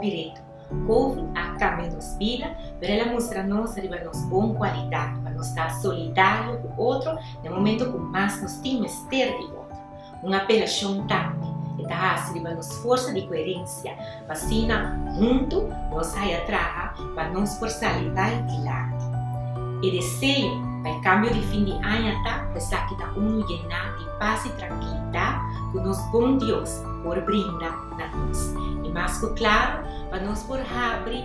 Hopi reto. Covid a kambia nos bida, pero el a mustra nos riba nos bon kualidat, pa nos ta solidario ku otro na e momento ku mas nos tin mester di otro. Un apelashon tambe e ta hasi riba nos forsa di koherensia, pa asina huntu nos haya traha pa nos por sali bai dilanti. E deseo pa e kambio di fin di aña ta ku esaki ta unu yená di pas i trankilidat ku nos bon Dios por brinda na nos. I mas ku klaru, pa nos por habri.